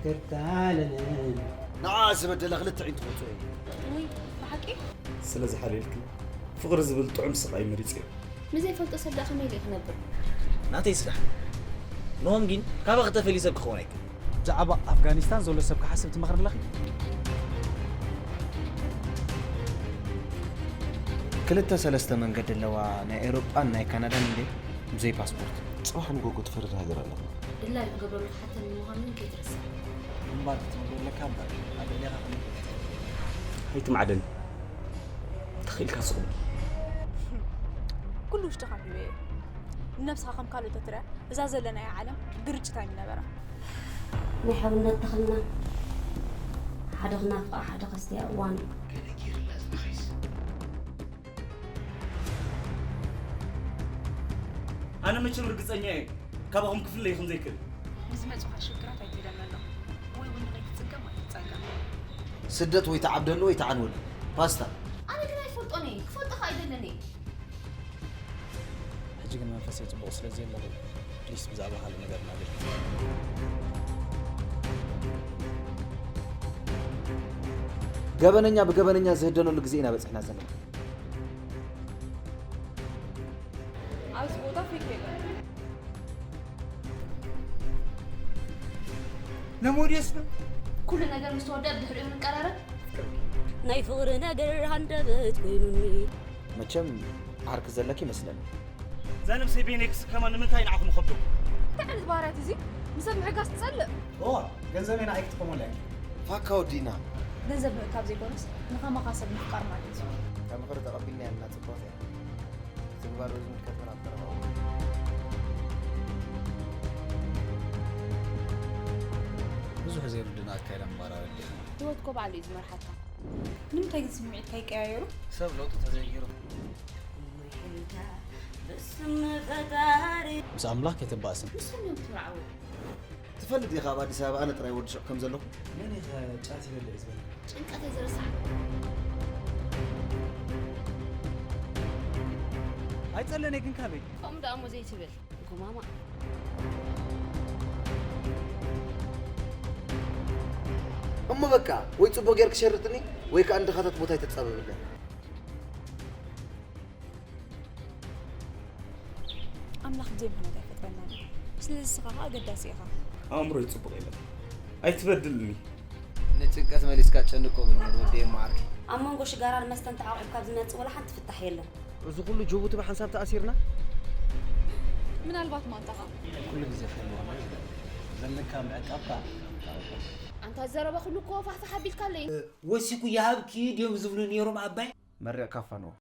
ክርታለንን ንዓ ዝበደለ ክልተ ዒንቱ ክወፅኦ እዩ። ውይ፣ ብሓቂ? ስለ ዝሓልየልኪ ፍቕሪ ዝብል ጥዑም ስቓይ መሪጸዮ። ንዘይፈልጦ ሰብ ደኣ ከመይ ኢለ ክነብር? ናተይ ስራሕ። ንሆም ግን ካባኺ ተፈልዩ ሰብ ክኸውን ኣይክእልን። ብዛዕባ ኣፍጋኒስታን ዘሎ ሰብ ክሓስብ ትመኽሪ ኣለኺ? ክልተ ሰለስተ መንገዲ ኣለዋ፣ ናይ ኤውሮጳን ናይ ካናዳን እንዴ፣ ብዘይ ፓስፖርት። ጽባሕ ንጎጎ ትፈርድ ሃገር ኣለና። ድላይ ክገብረሉ ክሓተኒ ምዃኑ ግን ከይትርስዕ። ግንባር ክትምዶ ኣለካ እምበር፣ ኣብ ልዕሌኻ ክንብል። ኣይትምዓደኒ። ተኽኢልካ ስቕ በል። ኩሉ ውሽጥኻ ሒበ እየ። ንነብስኻ ከም ካልኦት ተትርያ፣ እዛ ዘለናያ ዓለም ግርጭት ኣይምነበራ። ናይ ሓውነት ተኽልና ሓደ ክናፍቓ፣ ሓደ ከስትያ እዋን እዩ። ገለ ጌርላ ዝነኸይስ። ኣነ መቸም ርግጸኛ እየ፣ ካባኹም ክፍለይ ከም ዘይክእል። ንዝመጹኻ ሽግራት ኣይትግደመሎም፣ ወይ እውን ንኸይትጽገም ኣይትጸገም። ስደት ወይ ትዓብደሉ ወይ ትዓንወሉ። ፓስታ። ኣነ ግን ኣይፈልጦን እየ፣ ክፈልጦ ኸኣ ኣይደልን እየ። ሕጂ ግን መንፈሰይ ጽቡቕ ስለ ዘየለኹ፣ ፕሊስ ብዛዕባ ካልእ ነገር ናገር። ገበነኛ ብገበነኛ ዝህደነሉ ግዜ ኢና በጺሕና ዘለና። ኣብዚ ቦታ ፌክ የለን። ነሞድየስ ነው። ኩሉ ነገር ምስ ተወደአ ብድሕሪኡ ንቀራረብ። ናይ ፍቕሪ ነገር ሃንደበት ኮይኑኒ። መቸም ዓርኪ ዘለኪ ይመስለኒ። እዛ ነብሰይ በይነይ ክስከማ ንምንታይ ንዓኹም እኸብደኩም? እንታይ ዓይነት ባህርያት እዚ? ንሰብ ምሕጋዝ ትጸልእ? እዋ፣ ገንዘበይ ንዓይ ክትጥቀመሉ እያ። ፋካ ወዲእና። ገንዘብ ምእካብ ዘይኮነስ ንኸማኻ ሰብ ምፍቃር ማለት እዩ። ካብ ምኽሪ ተቐቢልና ኢና ጽቡቕ እያ። ትግባር ዝምልከት እውን ኣብ ቀረባ እዋን። ብዙሕ ዘይርድእና ኣካይዳ ምቕራብ ኣዴኻ። ህይወት እኮ ባዕሉ እዩ ዝመርሓካ። ንምንታይ ግን ስምዒትካ ይቀያየሩ? ሰብ ለውጢ ተዘይገይሩ። ብስም ፈጣሪ። ምስ ኣምላኽ ከይተባእስን። ንሶም እዮም ትምርዓዉ። ትፈልጥ ዲኻ ኣብ ኣዲስ ኣበባ ኣነ ጥራይ ወዲ ሹቕ ከም ዘለኹ? መን ኢኸ ጫት ይበልዕ ዝበለ? ጭንቀተይ ዝርሳዕ። ኣይጸለነ ግን ካበይ? ከምኡ ደኣ እሞ ዘይትብል። ጎማማ። እሞ በቃ ወይ ጽቡቕ ጌርክ ሸርጥኒ ወይ ከኣ ንድኻታት ቦታ ኣይተጻበብለን። ኣምላኽ ብዘይ ምኽንያት ኣይፈጥረናን እዩ። ስለዚ ንስኻ ኸኣ ኣገዳሲ ኢኻ። ኣእምሮይ ጽቡቕ የለን። ኣይትበድልኒ። ንጭንቀት መሊስካ ጨንቆ ብሎ ወዲ የማዓርኪ። ኣብ መንጎ ሽጋራን መስተን ተዓቑብካ ዝመጽእ ወላ ሓንቲ ፍታሕ የለን። እዚ ኩሉ ጅቡቲ ብሓንሳብ ተኣሲርና? ምናልባት ማንታኻ። ኩሉ ግዜ ክህልወና ይኽእል። ዘለካ ምዕቃብካ ኣንታ ዘረባ ኩሉ እኮ ፋሕፋሕ ኣቢልካለይ። ወሲኩ ይሃብኪ ድዮም ዝብሉ ነይሮም ኣባይ? መሪቕካ ፋንዋ።